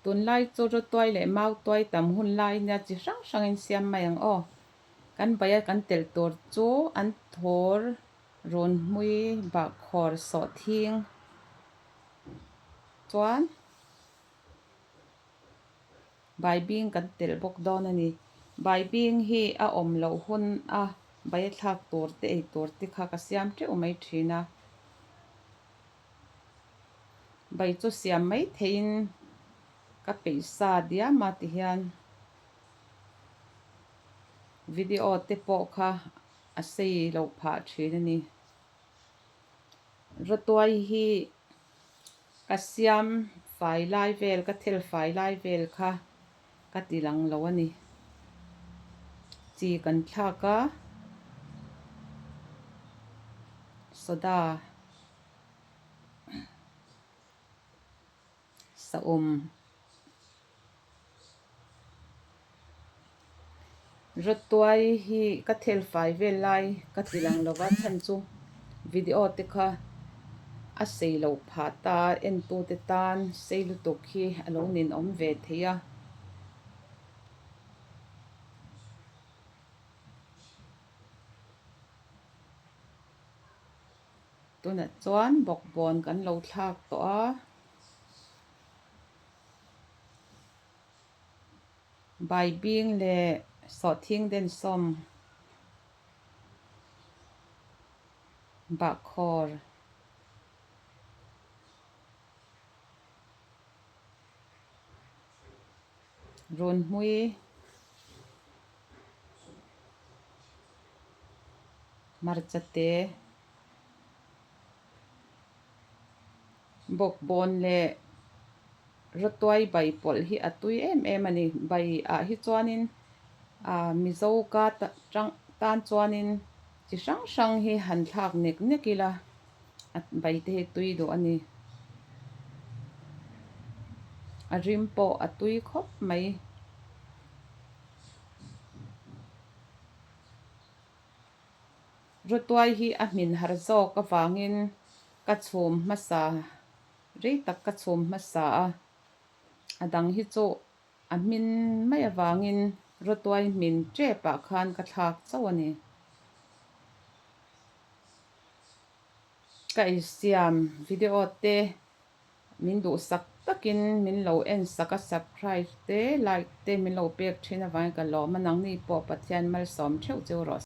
Tunlai chu rawtuai leh mautuai tam hun lai nia chi hrang hrangin siam mai ang aw. Kan baia kan telh tur chu an thawr rawn hmui bahkhawr sawhthing chuan Baibing kan telh bawk dawn a ni. Baibing hi a awm loh hun a bai a thlak tur te ei tur te kha ka siam teuh mai thin a. Bai chu siam mai theihin ka peih sa diam a ti hian video te pawh kha a sei loh phah thin a ni. Rawtuai hi Ka siam fai lai vel, ka thel fai lai vel kha ka ti lang lo a ni. Chi kan thlak a, soda saum. Rawtuai hi ka thel fai vel lai ka ti lang lo va, chhan chu video te kha a sei loh phah ta a, entu te tan sei lutuk hi a lo ninawm ve thei a. Tunah chuan bawkbawn kan lo thlak tawh a. Baibing leh sawhthing densawm bahkhawr runhmui hmarcha te Bawkbawn leh rawtuai bai pawlh hi a tui em em a ni. Bai ah hi chuanin ah Mizo ka tan chuanin chi hrang hrang hi han thlak nek nek ila a bai te hi tui duh a ni. A rim pawh a tui khawp mai. Rawtuai hi a hmin har zawk avangin ka chhum hmasa, rei tak ka chhum hmasa a, a dang hi chu a hmin mai avangin rawtuai hmin tep ah khan ka thlak chauh a ni. Ka insiam video te Min duhsak takin min lo en sak a, subscribe te, like te min lo pek thin avangin ka lawm a, nangni pawh Pathian malsawm theuh cheu rawh.